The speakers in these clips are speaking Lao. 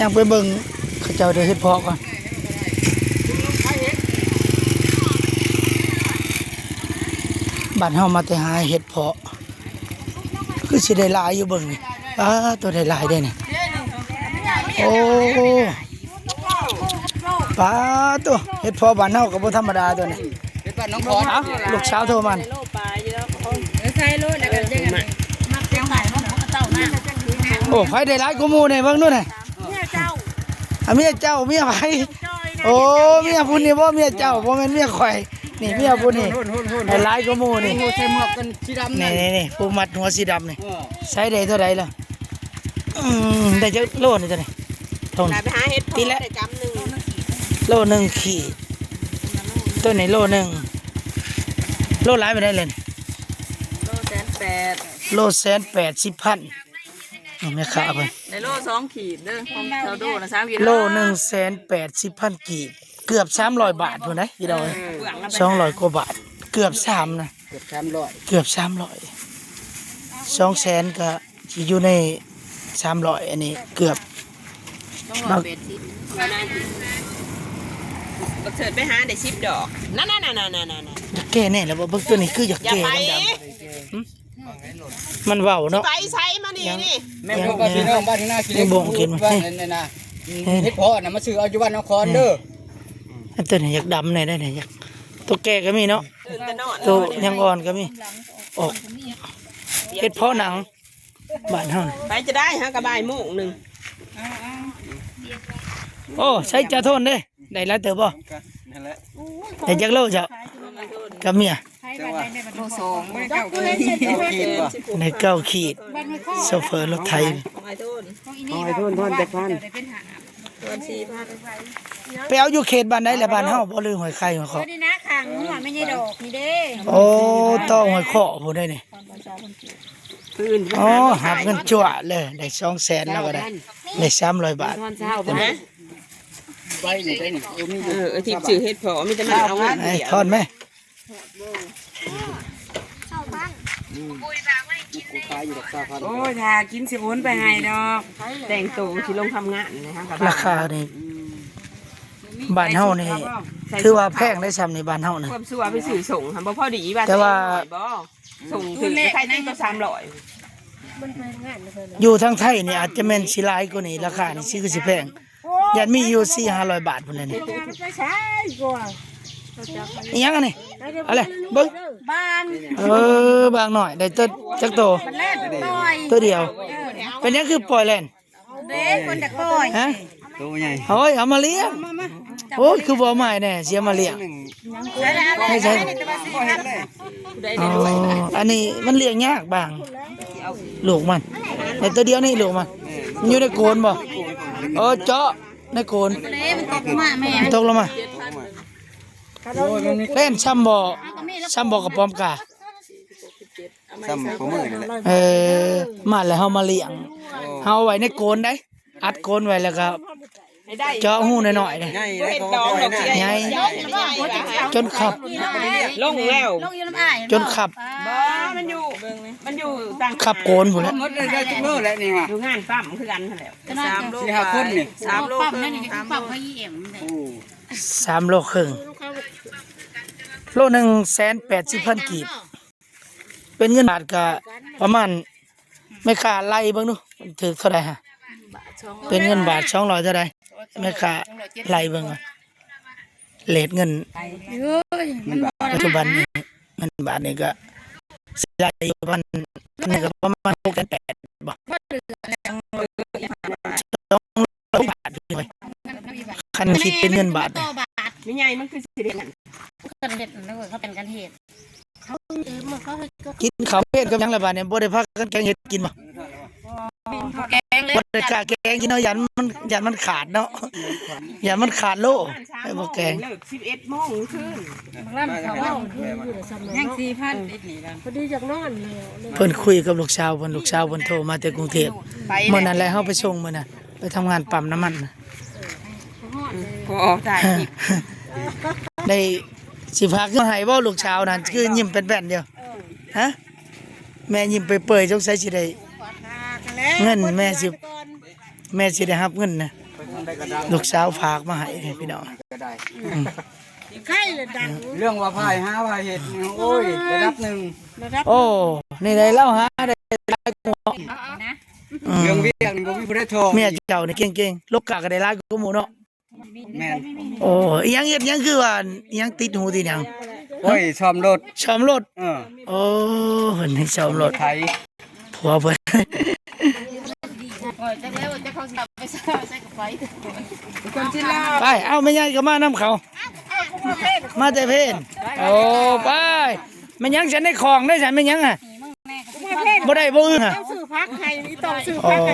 ຍ່າງໄປເບິ່ງເຂົາເຈົ້າໄດ້ເຫັດເຜາະກ່ອນ. ບ້ານເຮົາມາແຕ່ຫາເຫັດເຜາະ ຄືຊິໄດ້ຫຼາຍຢູ່ເບິ່ງນີ້. ປາໂຕ ໄດ້ຫຼາຍເດ້ນີ້. ໂອ້ ປາໂຕ ເຫັດເຜາະບ້ານເຮົາກໍບໍ່ທຳມະດາຕົວນີ້. ເຮັດບ້ານໜອງຂອນ. ເອົ້າ ລູກສາວໂທມານີ້. ເອີ ໃສ່ໂລດ ແລ້ວກໍຍັງອັນນີ້ ມັກຈັ່ງໃດເນາະ ເຂົາເຈົ້ານະ. ໂອ້ ໃຜໄດ້ຫຼາຍກວ່າໝູ່ນີ້ ເບິ່ງດູນີ້. ເມຍເຈົ້າ ອາ ເມຍເຈົ້າ ເມຍໃຜ? ໂອ້ ເມຍຜູ້ນີ້ບໍ່ ເມຍເຈົ້າ ບໍ່ແມ່ນເມຍຂ້ອຍ. ນີ້ເມຍຜູ້ນີ້ ໄດ້ຫຼາຍກວ່າໝູ່ນີ້. ໃສ່ໝວກກັນສີດຳ ນີ້ ນີ້ ນີ້ ຜູ້ມັດຫົວສີດຳນີ້. ເອີ ໃສ່ໄດ້ເທົ່າໃດລະ? ອືມ ໄດ້ຈັກໂລນີ້ຕົວນີ້? ເທົ່ານີ້ ໄປຫາເຫັດເຜາະ ໄດ້ກຳໜຶ່ງ ໂລໜຶ່ງຂີດ. ຕົວນີ້ໂລໜຶ່ງ ໂລຫຼາຍປານໃດລະນີ້? ໂລແສນແປດ ໂລແສນແປດສິບພັນ. ນີ້ແມ່ຄ້າເພິ່ນ ໄດ້ໂລສອງຂີດເດີ ຂອງຊາວໂດນະ ສາມກິໂລ ໂລໜຶ່ງແສນແປດສິບພັນກີບ ເກືອບສາມຮ້ອຍບາດພຸ້ນເດ້ພີ່ນ້ອງເອີຍ. ເອີ ສອງຮ້ອຍກວ່າບາດ ເກືອບສາມນະ ເກືອບສາມຮ້ອຍ ເກືອບສາມຮ້ອຍ. ສອງແສນກໍຊິຢູ່ໃນສາມຮ້ອຍ ອັນນີ້ເກືອບສອງຮ້ອຍແປດສິບ. ບັກເສີດໄປຫາໄດ້ສິບດອກ ນັ້ນໆໆໆໆ. ຢາກແກ່ແນ່ລະບໍ່? ເບິ່ງຕົວນີ້ຄືຢາກແກ່ ດຳໆ. ຫຶ? ມັນເວົ້າເນາະ ໄປໃສມານີ້ນີ້. ແມ່ນພວກພີ່ນ້ອງບ້ານນາກິເລັກ ບໍ່ກິນ ເຮັດເພາະນະ ມາຊື້ເອົາຢູ່ບ້ານນະຄອນເດີ. ອັນຕົວນີ້ຢາກດຳແນ່ໄດ໋ນີ້ ຢາກ ຕົວແກ່ກໍມີເນາະ ໂຕຍັງອ່ອນກໍມີ. ອອກ ເຮັດເພາະໜັງບ້ານເຮົາ. ໄປຈະໄດ້ ຫາກະບ່າຍໂມງໜຶ່ງ. ໂອ້ ໃສ່ຈາໂທນເດ້. ໄດ້ຫຼາຍເຕີບບໍ່? ນັ້ນແຫຼະ ໄດ້ຈັກໂລເຈົ້າກັບເມຍ? ໂລສອງ ໄດ້ເກົ້າຂີດ ໂຊເຟີລົດໄຖ. ຂອງອ້າຍໂທນ ຂອງອ້າຍໂທນ ທອນຈັກພັນ. ໄປເອົາຢູ່ເຂດບ້ານໃດລະ? ບ້ານເຮົາບໍ່ ຫຼືຫ້ວຍໄຄ ຫ້ວຍເຄາະ? ນີ້ນະ ຂ້າງຫົວແມ່ໃຫຍ່ດອກນີ້ເດ້. ໂອ້ ຕໍ່ຫ້ວຍເຄາະພຸ້ນເດ້ນີ້. ໂອ້ ຮັບເງິນຈົວະເລີຍ ໄດ້ສອງແສນ ແລ້ວກໍໄດ້ ໄດ້ສາມຮ້ອຍບາດ. ເອີ ທິບຊື້ເຫັດເຜາະ ມີແຕ່ມັນເອົາເງິນ ໃຫ້ທອນແມ. ໂອ້ຍ ຖ້າກິນຊິໂອນໄປໃຫ້ດອກ. ແຕ່ງໂຕຊິລົງທຳງານນະ ລາຄານີ້ ບ້ານເຮົານີ້ຖືວ່າແພງໄດ໋ ຊ່ຳນີ້ບ້ານເຮົານະ. ຄວາມຊົ່ວໄປຊື້ສົ່ງ ບໍ່ພໍດີວ່າ ແຕ່ວ່າ ສົ່ງຖືກ ຂາຍໄດ້ຕົວສາມຮ້ອຍ. ຢູ່ທາງໄທນີ້ອາດຈະແມ່ນຊິຫຼາຍກວ່ານີ້ ລາຄານີ້ຊິຄືຊິແພງ ຢ້ານມີຢູ່ສີ່ຫ້າຮ້ອຍບາດພຸ້ນແຫຼະນີ້. ອີຫຍັງອັນນີ້? ເອົາເລີຍ ເບິ່ງ ບາງ ເອີ ບາງໜ້ອຍ ໄດ້ຕົວຈັກໂຕ? ຕົວດຽວ. ເປັນຫຍັງຄືປ່ອຍແລ່ນ? ເດ້ ຄົນຈະປ່ອຍ ຮະ? ໂຕໃຫຍ່ ໂອ້ຍ ເອົາມາລ້ຽງ. ໂອ້ຍ ຄືບໍ່ເອົາມາໃຫ້ແດ່ ຊິເອົາມາລ້ຽງ. ໃສ່ ໃສ່ ອໍ ອັນນີ້ມັນລ້ຽງຍາກບາງ ລູກມັນ ໃນຕົວດຽວນີ້ລູກມັນ ມັນຢູ່ໃນໂກນບໍ່? ເອີ ເຈາະໃນໂກນ ເດ້ ມັນຕົກລົງມາແມ່ ມັນຕົກລົງມາ. ໂອ້ຍ ມັນມີ ແລ່ນຊ່ຳບໍ່ ຊ່ຳບໍ່ກະປອມກາ ຊ່ຳປາໝື່ນີ້ແຫຼະ. ເອີ ມາແລ້ວເຮົາມາລ້ຽງ ເຮົາເອົາໄວ້ໃນໂກນໄດ໋ ອັດໂກນໄວ້ ແລ້ວກໍເຈາະຮູນ້ອຍໆ ໃຫຍ່ ໃຫຍ່ ຈົນຂັບ ລົງແລ້ວ ຈົນຂັບ. ບໍ່ ມັນຢູ່ ມັນຢູ່ຕ່າງ ຂັບໂກນພຸ້ນແຫຼະ ໝົດເລີຍ ໄດ້ຈັກໂລແລ້ວນີ້ຫວາ? ຢູ່ງານປ້ຳຄືກັນຫັ້ນແຫຼະ ສາມໂລ ສີ່ຫ້າຄົນນີ້ ສາມໂລ ປ້ຳນັ້ນ ສາມໂລ ສາມໂລເຄິ່ງ ໂລໜຶ່ງແສນແປດສິບພັນກີບ. ເປັນເງິນບາດກະປະມານ ແມ່ຄ້າໄລ່ເບິ່ງດູ ຖືກເທົ່າໃດຫະ? ເປັນເງິນບາດສອງຮ້ອຍເທົ່າໃດ? ແມ່ຄ້າໄລ່ເບິ່ງກ່ອນ ເລດເງິນ ເອີຍ ປັດຈຸບັນນີ້ ເງິນບາດນີ້ກະຊິໄດ້ຢູ່ປະມານ ອັນນີ້ກະປະມານຫົກແສນແປດບໍ່? ສອງ ບາດນີ້ເວີຍ ຄັນຄິດເປັນເງິນບາດນີ້. ແມ່ໃຫຍ່ມັນຄືຊິເຮັດຫຍັງ? ເຂົາເຮັດ ເຂົາເປັນການເຮັດ ເຂົາ ເຂົາເຮັດ ກິນເຂົ້າເວັນກັບຫຍັງລະບາດນີ້? ບໍ່ໄດ້ພາກັນແກງເຫັດກິນບໍ່? ແກງເລີຍ ບໍ່ໄດ້ກ້າແກງກິນເນາະ ຢ້ານມັນ ຢ້ານມັນຂາດເນາະ ຢ້ານມັນຂາດໂລ ໃຫ້ບໍ່ແກງ. ເລີກສິບເອັດໂມງຄືນ ຍັງສີ່ພັນ ພໍດີຢາກນອນ. ເພິ່ນຄຸຍກັບລູກສາວເພິ່ນ ລູກສາວເພິ່ນໂທມາແຕ່ກຸງເທບ ມື້ນັ້ນແຫຼະ ເຮົາໄປສົ່ງມື້ນັ້ນ ໄປທຳງານປ້ຳນ້ຳມັນນະ ພໍອອກຖ່າຍຄລິບ ໄດ້ຊິພາກເງິນໃຫ້ບໍ່ ລູກສາວນັ້ນ ຄືຍິ້ມແປ້ນໆຢູ່ ຮະ? ແມ່ຍິ້ມເປີຍໆ ສົງໄສຊິໄດ້ເງິນ ແມ່ຊິ ແມ່ຊິໄດ້ຮັບເງິນນະ. ລູກສາວຝາກມາໃຫ້ພີ່ນ້ອງ ໄຄລະດັງ ເລື່ອງວ່າພາຍຫາພາຍເຮັດນີ້ ໂອ້ຍ ລະດັບໜຶ່ງ ລະດັບ ໂອ້ ນີ້ໄດ້ລາວຫາໄດ້ຫຼາຍກວ່າເນາະ ເລື່ອງວຽກນີ້ບໍ່ມີຜູ້ໃດທ້ອງ ເມຍເຈົ້ານີ້ເກັ່ງໆ ໂລກກະກະໄດ້ຫຼາຍກວ່າໝູ່ເນາະ ແມ່ນ ໂອ້ ອີຫຍັງເຮັດຫຍັງຄືວ່າອີຫຍັງຕິດຫູຕິດຫຍັງ ໂອ້ຍ ສ້ອມລົດ ສ້ອມລົດ ເອີ ໂອ້ ເພິ່ນໃຫ້ສ້ອມລົດ ໄຖ ຜົວເພິ່ນ ໄປ ເອົາແມ່ໃຫຍ່ກໍມານຳເຂົາ ມາແຕ່ເພນ ໂອ້ ໄປ ແມ່ນຫຍັງຊັ້ນ ໃນຂອງໄດ້ຊັ້ນ ແມ່ນຫຍັງຫັ້ນ ບໍ່ໄດ້ບໍ່ອຶ່ງຫັ້ນ ຕ້ອງຊື້ຜັກໃຫ້ ຕ້ອງຊື້ຜັກໃຫ້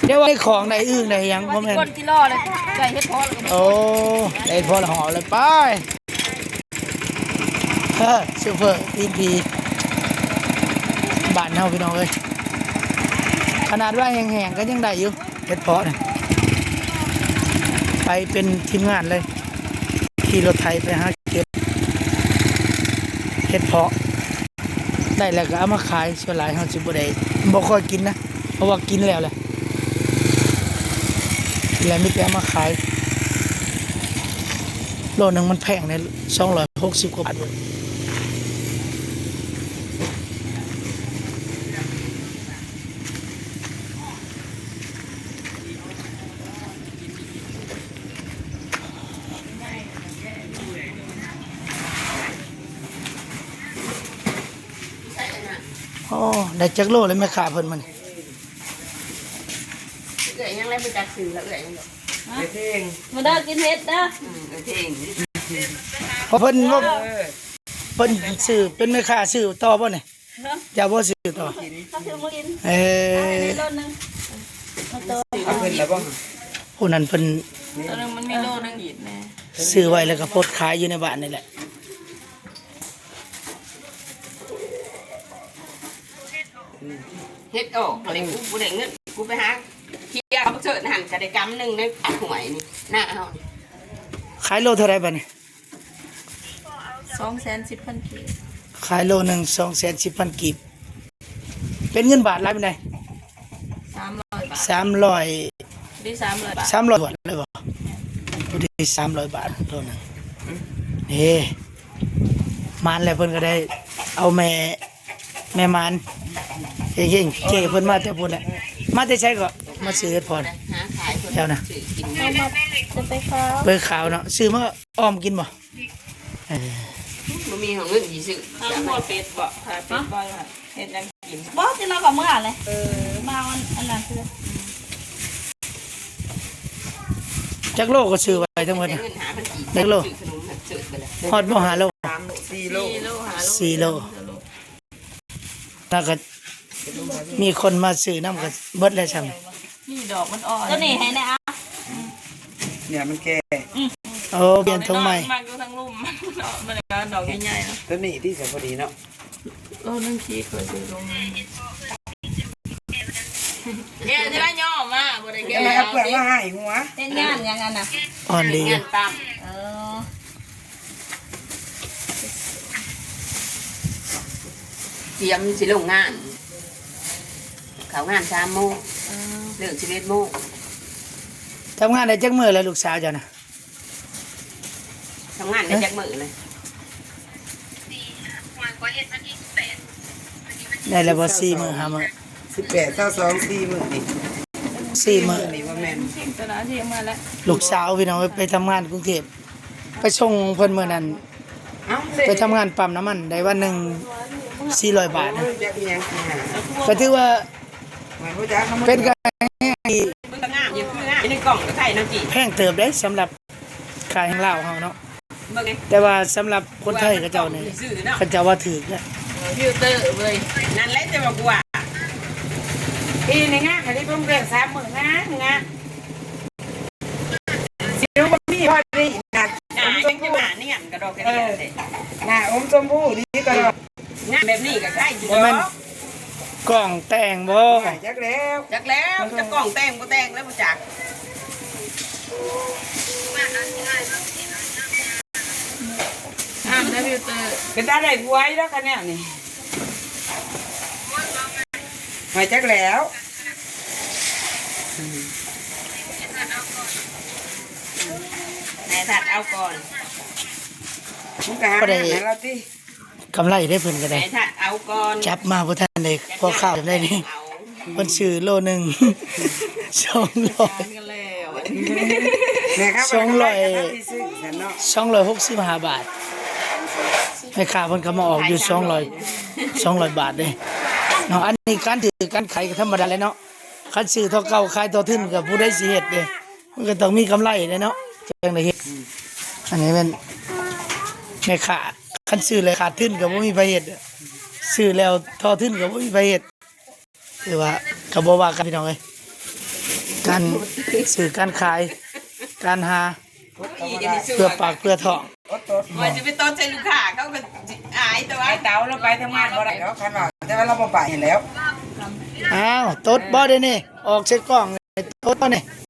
ດຽວວ່າໃນຂອງໄດ້ອຶ່ງໄດ້ຫຍັງ ບໍ່ແມ່ນ ກ່ອນຊິລໍເລີຍ ໄດ້ເຫັດເພາະແລ້ວກໍ ໂອ້ ໄດ້ເຫັດເພາະແລ້ວຫໍ່ເລີຍ ໄປ ເອີ ຊູເຟີຕີນຜີ ບ້ານເຮົາພີ່ນ້ອງເອີຍ ຂະໜາດວ່າແຫ້ງໆກໍຍັງໄດ້ຢູ່ ເຫັດເພາະນີ້ ໄປເປັນທີມງານເລີຍ ຂີ່ລົດໄຖໄປຫາເກັບເຫັດເພາະ ໄດ້ແລ້ວກໍເອົາມາຂາຍ ສ່ວນຫຼາຍເຮົາຊິບໍ່ໄດ້ ບໍ່ຄ່ອຍກິນນະ ເພາະວ່າກິນແລ້ວແຫຼະ ແລ້ວມີແຕ່ເອົາມາຂາຍ ໂລໜຶ່ງມັນແພງເດ້ ສອງຮ້ອຍຫົກສິບກວ່າບາດ. ໂອ້ ໄດ້ຈັກໂລແລ້ວແມ່ຄ້າເພິ່ນມື້ນີ້? ເອື້ອຍຫຍັງແລ້ວ ບໍ່ຈັກຊື່ລະ ເອື້ອຍຫຍັງດອກ ເອື້ອຍເພງ ມາເດີກິນເຫັດເດີ ອືມ ເອື້ອຍເພງ ເພາະເພິ່ນວ່າ ເອີ ເພິ່ນຊື້ ເປັນແມ່ຄ້າຊື້ຕໍ່ບໍ່ນີ້? ເຈົ້າບໍ່ຊື້ຕໍ່? ເຂົາຊື້ບໍ່ກິນ ເອີ ເອົາໃຫ້ໂລໜຶ່ງ ເອົາຕໍ່ ເອົາຂຶ້ນແລ້ວບໍ່? ຜູ້ນັ້ນເພິ່ນ ໂຕໜຶ່ງມັນມີໂລໜຶ່ງອີກແນ່ ຊື້ໄວ້ແລ້ວກໍໂພດຂາຍຢູ່ໃນບ້ານນີ້ແຫຼະ. ເຫັດອອກ ອັນນີ້ກູບໍ່ໄດ້ເງິນ ກູໄປຫາເຄຍເອົາບັກເສີດຫັ້ນ ກະໄດ້ກຳໜຶ່ງໃນຫ້ວຍນີ້ ໜ້າເຮົານີ້ ຂາຍໂລເທົ່າໃດບາດນີ້? ສອງແສນສິບພັນກີບ ຂາຍໂລໜຶ່ງ ສອງແສນສິບພັນກີບ ເປັນເງິນບາດຫຼາຍປານໃດ? ສາມຮ້ອຍບາດ ສາມຮ້ອຍ ໄດ້ສາມຮ້ອຍບາດ ສາມຮ້ອຍບາດເລີຍບໍ່? ພໍດີສາມຮ້ອຍບາດໂລໜຶ່ງ ເດ້ ມານແລ້ວ ເພິ່ນກໍໄດ້ເອົາແມ່ ແມ່ມານເກັ່ງໆ ເຈ້ເພິ່ນມາແຕ່ພຸ້ນແຫຼະ ມາແຕ່ໃສກໍ? ມາຊື້ເຫັດເພາະ ຫາຂາຍເພິ່ນ ແຖວນະ ຊື້ກິນ ເອົາມາແຕ່ໄປຂາວ ໄປຂາວເນາະ ຊື້ມາອອມກິນບໍ່? ເອີ ບໍ່ມີເງິນຊິຊື້ ເອົາຫົວເປັດບໍ່? ຂາເປັດບໍ່? ເຮັດຫຍັງກິນ? ບໍ່ ຊິລາວກໍເມືອແຫຼະ ເອີ ມາເອົາອັນ ອັນນັ້ນເທື່ອ ຈັກໂລກໍຊື້ໄວ້ທັງໝົດ ຈັກໂລ? ຮອດບໍ່ ຫ້າໂລ? ສາມ ສີ່ໂລ ສີ່ໂລ ຫ້າໂລ ສີ່ໂລ ແລ້ວກໍມີຄົນມາຊື້ນຳກໍເບິດແລ້ວຊ່ຳ ນີ້ດອກມັນອ່ອນ ຕົວນີ້ໃຫ້ແດ່ອາ ເນຍມັນແກ່ ໂອ້ ປ່ຽນຖົງໃໝ່ ມັກຢູ່ທາງລຸ່ມ ມັນດອກໃຫຍ່ໆ ຕົວນີ້ທີ່ສະພໍດີເນາະ ໂລໜຶ່ງຂີດ ຂ້ອຍຊື້ໂລໜຶ່ງ ແກ່ທີ່ລະຍໍມາ ບໍ່ໄດ້ແກ່ ເອົາເປືອກມາໃຫ້ຫົວ ເຮັດງານຫຍັງອັນນະ? ອ່ອນດີ ງານຕຳ ເອີ ຕຽມຊິລົງງານ ເຂົ້າງານສາມໂມງ ເອີ ເລີກສິບເອັດໂມງ ທຳງານໄດ້ຈັກມື້ແລ້ວລູກສາວເຈົ້ານະ? ທຳງານໄດ້ຈັກມື້ລະ? ໄດ້ແລ້ວບໍ່ ສີ່ມື້ ຫ້າມື້? ສິບແປດ ຊາວສອງ ສີ່ມື້ນີ້ ສີ່ມື້ນີ້ ບໍ່ແມ່ນ ລູກສາວພີ່ນ້ອງເອີຍ ໄປທຳງານກຸງເທບ ໄປສົ່ງເພິ່ນມື້ນັ້ນ ເອົ້າ ໄປທຳງານປ້ຳນ້ຳມັນ ໄດ້ວັນໜຶ່ງສີ່ຮ້ອຍບາດນະ ກໍຖືວ່າເປັນການແຮງທີ່ ເບິ່ງກໍງາມຢູ່ ຄືງາມຢູ່ໃນກ້ອງກໍໃຊ້ນຳຈີ ແພງເຕີບເດ້ ສຳລັບ ຂາຍໃຫ້ລາວເຮົາເນາະ ເບິ່ງເດ້ ແຕ່ວ່າສຳລັບຄົນໄທເຂົາເຈົ້ານີ້ ເຂົາເຈົ້າວ່າຖືກນະ ເອີ ຟິວເຕີເວີຍ ນັ້ນແຫຼະ ແຕ່ວ່າກູວ່າ ປີນີ້ງາມອີ່ຫຼີ ເບິ່ງແຕ່ງສາມມື້ ງາມ ງາມ ສິວບໍ່ມີ ພໍດີ ໜ້າ ໜ້າຍັງຢູ່ ໜ້ານຽນກະດອກກະເດຍ ເອີ ເດ້ ໜ້າອົມຊົມພູດີກະດອກ ງາມແບບນີ້ກໍໃຊ້ຢູ່ ບໍ່ແມ່ນ ດອກ ກ້ອງແຕ່ງບໍ່? ໂອ້ຍ ຈັກແລ້ວ ຈັກແລ້ວ ຈັກກ້ອງແຕ່ງບໍ່ແຕ່ງແລ້ວບໍ່ຈັກ ງາມເດີ ຟິວເຕີ ເປັນຕາໄດ້ຜົວຢູ່ດອກຄັນແນວນີ້ ໂອ້ຍ ຈັກແລ້ວ. ສັດເອົາກ່ອນ ມັນກໍຫາ ບໍ່ໄດ້ ໃຫ້ລາວຕິ ກຳໄລເດ້ເພິ່ນກໍໄດ້ ໃຫ້ສັດເອົາກ່ອນ ຈັບມາບໍ່ທັນໄດ້ພໍຄາວໄດ້ນີ້ ເອົາ ເພິ່ນຊື້ໂລໜຶ່ງ ສອງຮ້ອຍ ແມ່ຄ້າ ສອງຮ້ອຍ ກຳໄລກໍທັນຊິຊື້ຊັ້ນເນາະ ສອງຮ້ອຍຫົກສິບຫ້າບາດ ແມ່ຄ້າເພິ່ນກໍມາອອກຢູ່ສອງຮ້ອຍ ສອງຮ້ອຍບາດເດ້ເນາະ ອັນນີ້ການຖືການຂາຍກໍທຳມະດາແຫຼະເນາະ ຄັນຊື້ທໍ່ເກົ່າຂາຍຕໍ່ທຶນກໍຜູ້ໃດຊິເຮັດເດ້ ມັນກໍຕ້ອງມີກຳໄລແຫຼະເນາະ ຈັ່ງໄດ້ເຮັດ ອັນນີ້ແມ່ນແມ່ຄ້າ ຄັນຊື້ແລ້ວຂາດທຶນກໍບໍ່ມີໃຜເຮັດ ຊື້ແລ້ວຕໍ່ທຶນກໍບໍ່ມີໃຜເຮັດ ຄືວ່າກໍບໍ່ວ່າກັນພີ່ນ້ອງເອີຍ ການຊື້ການຂາຍ ການຫາ ເພື່ອປາກເພື່ອທ້ອງ ວ່າຊິໄປຕົດໃສ່ລູກຄ້າ ເຂົາກໍອາຍຕົວະ ໄອ້ເຕົາລາວໄປທຳງານບໍ່ໄດ້ດອກ ຄັນວ່າ ແຕ່ວ່າລາວບໍ່ໄປຫັ້ນແຫຼ້ວ ອ້າວ ຕົດບໍ່ເດນີ້ ອອກໃສ່ກ້ອງ ຕົດບໍ່ນີ້